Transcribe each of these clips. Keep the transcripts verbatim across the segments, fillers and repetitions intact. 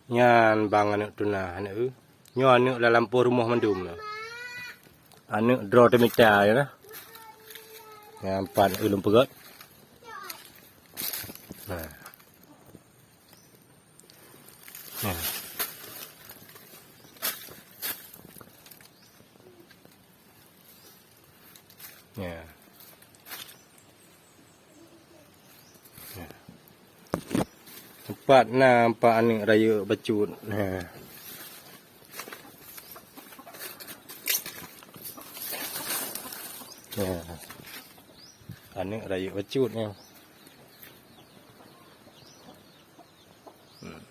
Nyan bang aneuk tuna, aneuk eu. Nyoe aneuk lam lampôh rumoh mandum nyoe. Aneuk droe teumita nyoe nah. Nyan pat eu lôn peugöt. Nah. Nah. Ya. Ya. Empat na empat aneuk rayeuk bacut. Ya. Ya. Aneuk rayeuk bacut nyoe. Hmm.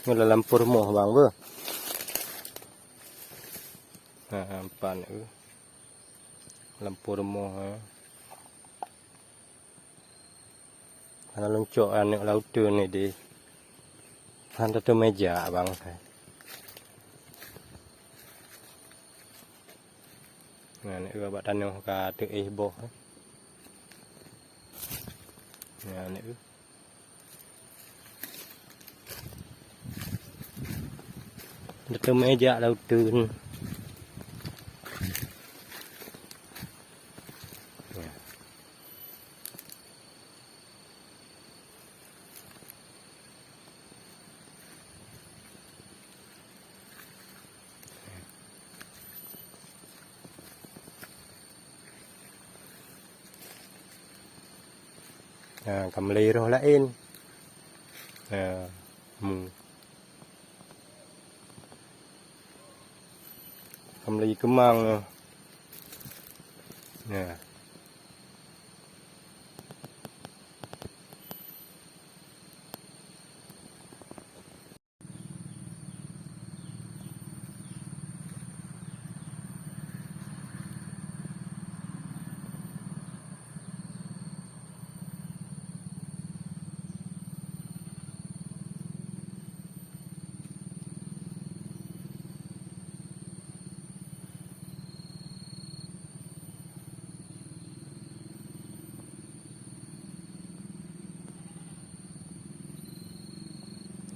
Nyoe lam lampôh rumoh bang beuh. Ha, empat, eh. Lampôh rumoh, eh. Hana lôn cok aneuk lam uteuen ni deh. Hana teumèe jak bang. Nah, aneuk eu bak tanoh ka teuéh boh. Nah, aneuk eu. Hana teumèe jak lam uteuen. Nah. Ha, ka meulai roh laén. Ha, mu. Ka meulai keumang. Ha.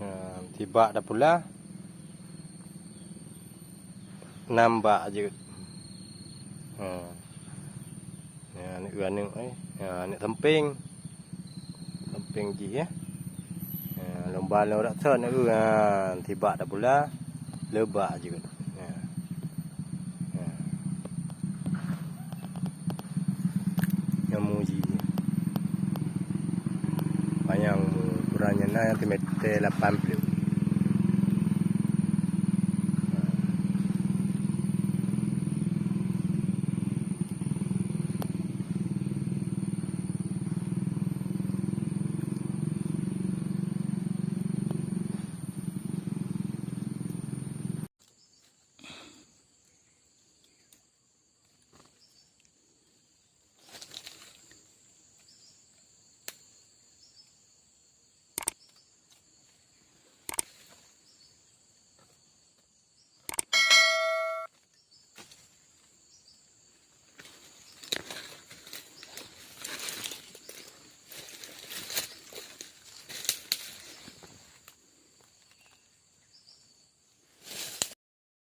Ha, sibak tapula. Nam bak jeuet. Ha. Ya, aneuk, aneuk, eh. Ya, aneuk sampéng. Sampéng jih, ya. Ya, lôn ba lôn raksa aneuk, ha, sibak tapula. Leubak jeuet. Ya. Ya. Nyang mu jih. Panyang mu, ukuran nyan na meter lapan ploh.